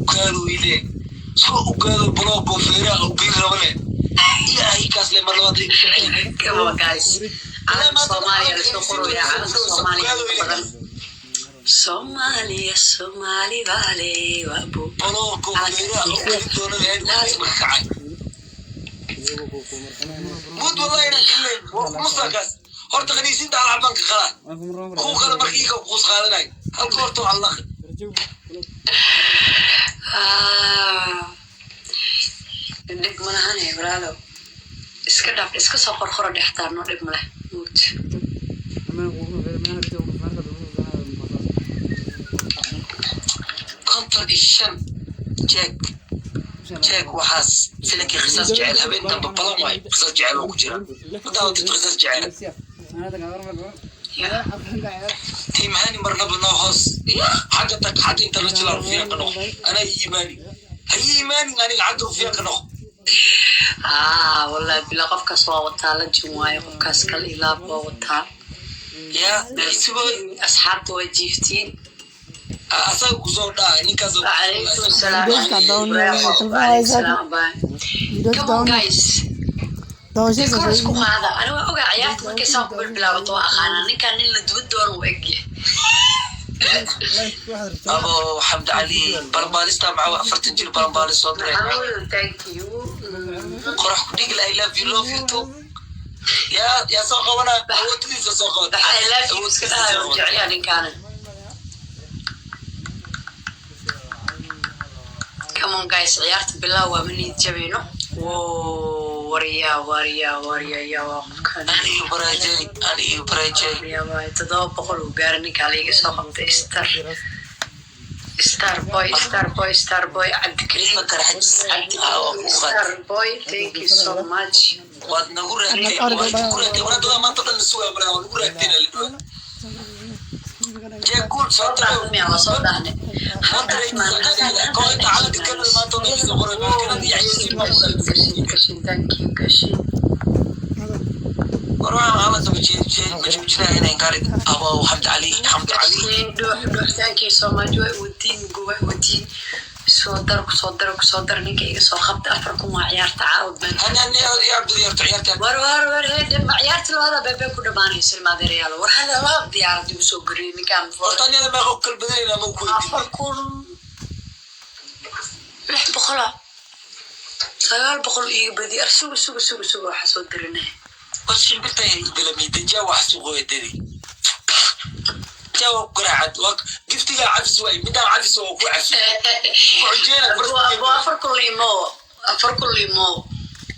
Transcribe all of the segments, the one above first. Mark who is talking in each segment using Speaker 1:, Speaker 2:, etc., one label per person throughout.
Speaker 1: Ugaado ile soo ugaado block oo feeraha u geyn raba le. Ilaahay kaas le mar labaad igu soo.
Speaker 2: Come on, guys, calanka Soomaaliya lasoo qoraya, calanka Soomaaliya ku badan. Soomaaliya, Soomaali baale waa bu
Speaker 1: Block oo feeraha u geyn doona lahayd waa ka kacay mud. Wallahi inaan gelinayn waa musaakaas. Horta khaniisiinta hal cabanka qalaa, kuwa kale marka iika quus qaadanay halka horta waa allaqi.
Speaker 2: Ah, dhib ma lahane, walaalo, iska dhaaf, iska soo qorqoro dhextaa, noo dhib ma leh mut.
Speaker 1: 55 jeeg jeeg. Waxaas filankii Qisaas Jecel habeen dambe balan waayo. Qisaas Jecel oo ku jira ma daawatid? Qisaas Jecel.
Speaker 2: Ya.
Speaker 1: Tiimhani marnaba noo hoos xagga tag, xagga international rufiyan ka noqo. Anaa ii imaani, ha ii imaanin aniga, xagga rufiyan ka noqo.
Speaker 2: Ah, wallahi bila qofkaas waa wataa, la jin waayo qofkaas kale ilaab waa wataa.
Speaker 1: Ya sibo.
Speaker 2: Asxaabta waa jiiftiin.
Speaker 1: Asaga kusoo dhaa ninkaas.
Speaker 2: Calaykum salaam.
Speaker 3: Videoska down-
Speaker 2: Calaykum salaam, bye. Come on, guys.
Speaker 3: Daawashada.
Speaker 2: Kor isku qaada. Ani waa ogaa ciyaarta markay saa ku bilbilaabato, waa aqaanaa ninkan nin la duwan doono u egyahay.
Speaker 1: Abo Xamdi Cali balanbaalista maxaa 40 jir balanbaalis soo diray.
Speaker 2: Maxamuud, thank you.
Speaker 1: Qorax ku dhigla, I love you, love you too. Yaa yaa soo qabana, awooddiisa soo qabata.
Speaker 2: I love you iska dhahayo, jeclyaa ninkaana. Come on, guys, ciyaarta bilaaw, waa ma niyad jabayno. Wo warya warya warya ya waa qofkan.
Speaker 1: Aniga baraajay, aniga baraajay.
Speaker 2: Warya waay, 700 uu gaaray ninkaa laiga soo qabtay. Star, star boy, star boy, star boy Cabdikariim.
Speaker 1: Karxajis
Speaker 2: Cabdikariim.
Speaker 1: Waa ku qaad.
Speaker 2: Star boy, thank you so much.
Speaker 1: Waad nagu raagteen, waad nagu raagteen. War hadda maanta dhan la sugaa malaa, waa nagu raagteen alidhuwa. Jeeg guul soo
Speaker 2: Soo
Speaker 1: tago.
Speaker 2: dhahnay, waa soo dhahnay.
Speaker 1: Koo inta calanka kanada maanta dhan soo qoray kanada iyo xayeysiin baa ku
Speaker 2: Gashin,
Speaker 1: dhalay.
Speaker 2: gashin, thank you, gashin.
Speaker 1: War waxaan xaaladda majoojinaa inay gaari. Abo Xamdi Cali, Xamdi Cali.
Speaker 2: Gashin, dhuux dhuux, thank you so much. Way watiin, way watiin. Soo dar, kusoo dar, kusoo dar. Ninka iga soo qabta, 4000 waa ciyaarta caawa baan.
Speaker 1: Hani hani ya Cabdi yarta ciyaarta.
Speaker 2: War war war, hee, ma ciyaarta labada beebe ku dhamaanayso, ilmaadeerayaal? War hada laba diyaarad igu soo goriyay ninkaan.
Speaker 1: Horta aniyada meeqa ku kala badanayna ma ku weydiin.
Speaker 2: 4600, 900 iiga badi. Ar suga, suga, suga, suga, waxaa soo dirinay.
Speaker 1: Bas shimbirta galamiida jaa wax suuqo dadi jaa waa ku garaacad, waa giftigaa cafis waay, midaan cafis waa ku cafi ku xujeena.
Speaker 2: Abu 4000 limo, 4000 limo.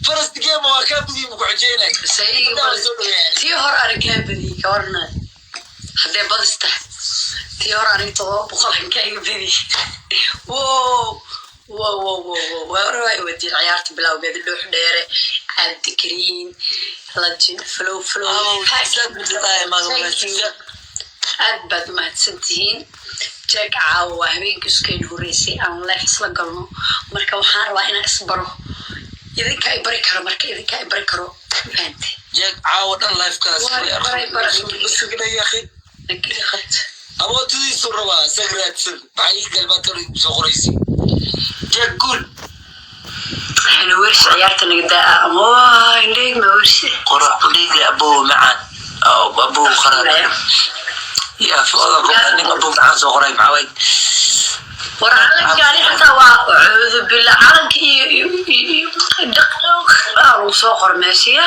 Speaker 1: First game waa kaa badiyi, ku xujeynay.
Speaker 2: Say.
Speaker 1: Midaan waa soo dhaweeyay.
Speaker 2: Tii hor arin kaa badiyey, ka warna haddee badista tii hor arin 700 an ka iga badiyey. Wow wow wow wow wow, waa waa wadiin ciyaarta bilowgeeda. Dhuux dheere, Cabdikariin lajin, flow flow.
Speaker 1: Abow, zigzag mid la dhahay maad
Speaker 2: Thank you.
Speaker 1: Zigzag.
Speaker 2: Aad baad umahadsan tihiin. Jeeg, caawa waa habeenkii iskeyn horeysay aan live isla galno. Marka waxaan rabaa inaan isbaro, idinka i bari karo, marka idinka i bari karo, fahante?
Speaker 1: Jeeg caawa dhan live-kaas.
Speaker 2: War, baray,
Speaker 1: Sugna ya akhi.
Speaker 2: Nakiiqad.
Speaker 1: Awooddiisu rabaa sag raadsan, maxay ii galbaatan igu soo qoraysi. Jeeg guul.
Speaker 2: Waxayna wersi ciyaarta naga daa ama indheeg ma wersi.
Speaker 1: Qorax ku dhiigli, abow macaan, abow qarar yaa fooda ku nin abow macaan soo qoray maxaa way?
Speaker 2: War calankaani xataa waa cuudu bila calanka iyo dhaq lagu soo qor meeshiya.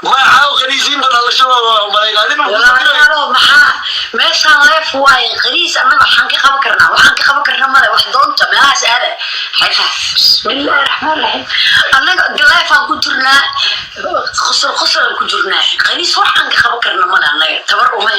Speaker 1: Ma caaw khaniisiin badan la shuba waa malayn adina.
Speaker 2: Walaalayaalow, maxaa meeshaan leef waaye khaniis? Annaga waxaan ka qaban karnaa, waxaan ka qaban karnaa male. Wax doonta meelahaas aada xayfa. Bismillahi raxmaan raxiim, annaga leefaan ku jirnaa, qosol qosolaan ku jirnaa. Khaniis waxaan ka qaban karna male, annaga tabar uma.